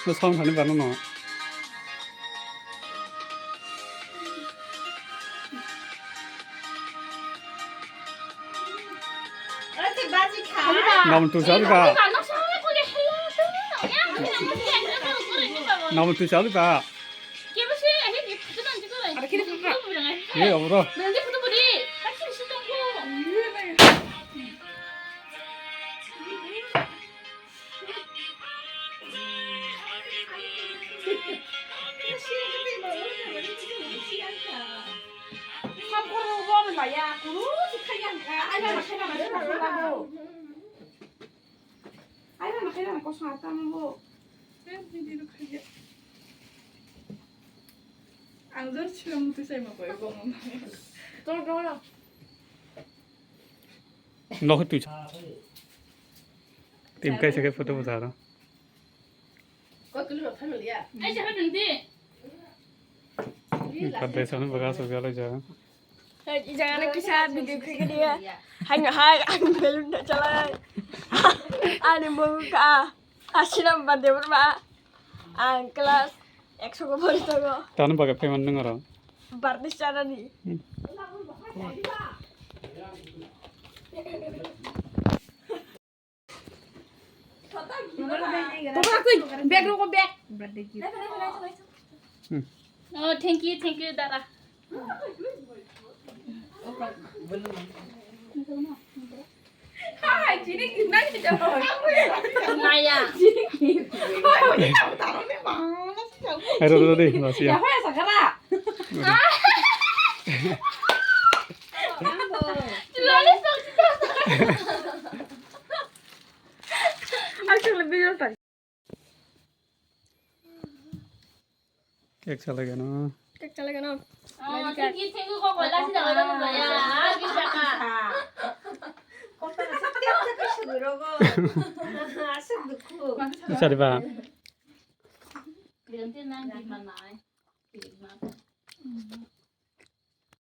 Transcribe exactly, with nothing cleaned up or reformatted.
Bwswng thani bano no. Namun tu sabi ka. Namun tu sabi ka. Ye abro. Ang jor chwng twi sai ma koi bong. Nok twi. Tim kai se photo bwsa ro. Koi kilo family ya. Ai jaga nang di. Kadai sana bagas bagas jaga. Hai, i jaga na kisa video khe khe dia. Hai no hai ang belun da chalai. Ani mung ka. Asina ba debor ba. Ang class ekso ko pori togo. Tano baga payment nung aro. Barni chana ni. Bag rok bag. Oh, thank you, thank you, dada. Maya. Ayo, dulu deh, masih ya. Actually, video tak. Cake chalai gano. Cake chalai gano. Ah, thank you, thank you, kok wala sida wala ko ya. Ah, bisa ka. Kok ta sa cake sa ka suguro go. Asuk dukhu. Bisa di ba. Ganti nang di mana ai.